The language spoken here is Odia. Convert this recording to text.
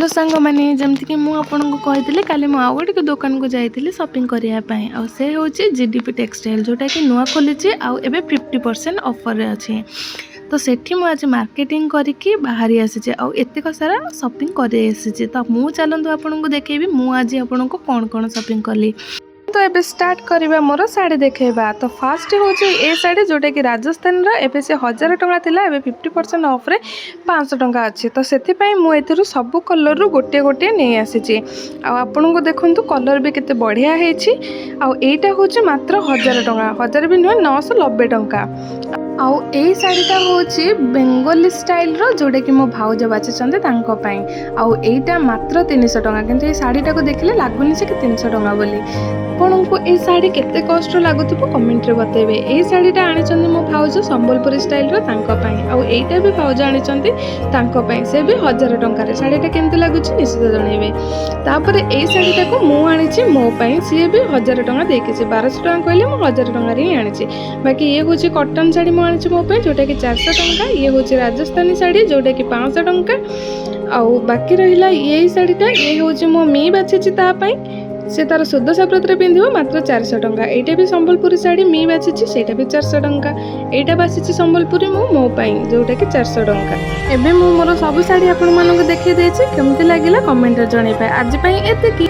ହ୍ୟାଲୋ ସାଙ୍ଗମାନେ, ଯେମିତିକି ମୁଁ ଆପଣଙ୍କୁ କହିଥିଲି, କାଲି ମୁଁ ଆଉ ଗୋଟେ ଦୋକାନକୁ ଯାଇଥିଲି ସପିଂ କରିବା ପାଇଁ। ଆଉ ସେ ହେଉଛି ଜିଡିପି ଟେକ୍ସଟାଇଲ୍, ଯେଉଁଟାକି ନୂଆ ଖୋଲିଛି ଆଉ ଏବେ 50% ଅଫର୍ରେ ଅଛି। ତ ସେଠି ମୁଁ ଆଜି ମାର୍କେଟିଂ କରିକି ବାହାରି ଆସିଛି ଆଉ ଏତେକ ସାରା ସପିଂ କରି ଆସିଛି। ତ ମୁଁ ଚାଲନ୍ତୁ ଆପଣଙ୍କୁ ଦେଖେଇବି ମୁଁ ଆଜି ଆପଣଙ୍କୁ କ'ଣ କ'ଣ ସପିଂ କଲି। ତ ଏବେ ଷ୍ଟାର୍ଟ କରିବା ମୋର ଶାଢ଼ୀ ଦେଖେଇବା। ତ ଫାଷ୍ଟ ହେଉଛି ଏ ଶାଢ଼ୀ, ଯେଉଁଟାକି ରାଜସ୍ଥାନର। ଏବେ ସେ 1000 ଟଙ୍କା ଥିଲା, ଏବେ 50% ଅଫ୍ରେ 500 ଟଙ୍କା ଅଛି। ତ ସେଥିପାଇଁ ମୁଁ ଏଥିରୁ ସବୁ କଲର୍ରୁ ଗୋଟିଏ ଗୋଟିଏ ନେଇ ଆସିଛି। ଆଉ ଆପଣଙ୍କୁ ଦେଖନ୍ତୁ, କଲର୍ ବି କେତେ ବଢ଼ିଆ ହେଇଛି। ଆଉ ଏଇଟା ହେଉଛି ମାତ୍ର 1000 ଟଙ୍କା, 1000 ବି ନୁହେଁ, 990 ଟଙ୍କା। ଆଉ ଏଇ ଶାଢ଼ୀଟା ହେଉଛି ବେଙ୍ଗଲୀ ଷ୍ଟାଇଲର, ଯେଉଁଟାକି ମୋ ଭାଉଜ ବାଛିଛନ୍ତି ତାଙ୍କ ପାଇଁ। ଆଉ ଏଇଟା ମାତ୍ର 300 ଟଙ୍କା, କିନ୍ତୁ ଏଇ ଶାଢ଼ୀଟାକୁ ଦେଖିଲେ ଲାଗୁନି ସେ କି 300 ଟଙ୍କା ବୋଲି। ଆପଣଙ୍କୁ ଏଇ ଶାଢ଼ୀ କେତେ କଷ୍ଟ ଲାଗୁଥିବ, କମେଣ୍ଟରେ ବତେଇବେ। ଏଇ ଶାଢ଼ୀଟା ଆଣିଛନ୍ତି ମୋ ଭାଉଜ ସମ୍ବଲପୁରୀ ଷ୍ଟାଇଲର ତାଙ୍କ ପାଇଁ। ଆଉ ଏଇଟା ବି ଭାଉଜ ଆଣିଛନ୍ତି ତାଙ୍କ ପାଇଁ, ସେ ବି 1000 ଟଙ୍କାରେ। ଶାଢ଼ୀଟା କେମିତି ଲାଗୁଛି, ନିଶ୍ଚିତ ଜଣେଇବେ। ତାପରେ ଏଇ ଶାଢ଼ୀଟାକୁ ମୁଁ ଆଣିଛି ମୋ ପାଇଁ, ସିଏ ବି 1000 ଟଙ୍କା ଦେଇକି। ସେ 1200 ଟଙ୍କା କହିଲେ, ମୁଁ 1000 ଟଙ୍କାରେ ହିଁ ଆଣିଛି। ବାକି ଇଏ ହେଉଛି କଟନ୍ ଶାଢ଼ୀ ମୁଁ ଆଣିଛି ମୋ ପାଇଁ, ଯେଉଁଟାକି 400 ଟଙ୍କା। ଇଏ ହେଉଛି ରାଜସ୍ଥାନୀ ଶାଢ଼ୀ, ଯେଉଁଟାକି 500 ଟଙ୍କା। ଆଉ ବାକି ରହିଲା ଏଇ ଶାଢ଼ୀଟା, ଇଏ ହେଉଛି ମୋ ମି ବାଛିଛି ତା ପାଇଁ, ସେ ତାର ସୁଦଶା ବ୍ରତରେ ପିନ୍ଧିବ, ମାତ୍ର 400 ଟଙ୍କା। ଏଇଟା ବି ସମ୍ବଲପୁରୀ ଶାଢ଼ୀ ମି ବାଛିଛି, ସେଇଟା ବି 400 ଟଙ୍କା। ଏଇଟା ବାଛିଛି ସମ୍ବଲପୁରୀ ମୁଁ ମୋ ପାଇଁ, ଯେଉଁଟାକି 400 ଟଙ୍କା। ଏବେ ମୁଁ ମୋର ସବୁ ଶାଢ଼ୀ ଆପଣମାନଙ୍କୁ ଦେଖେଇ ଦେଇଛି। କେମିତି ଲାଗିଲା, କମେଣ୍ଟରେ ଜଣେଇବେ। ଆଜି ପାଇଁ ଏତିକି।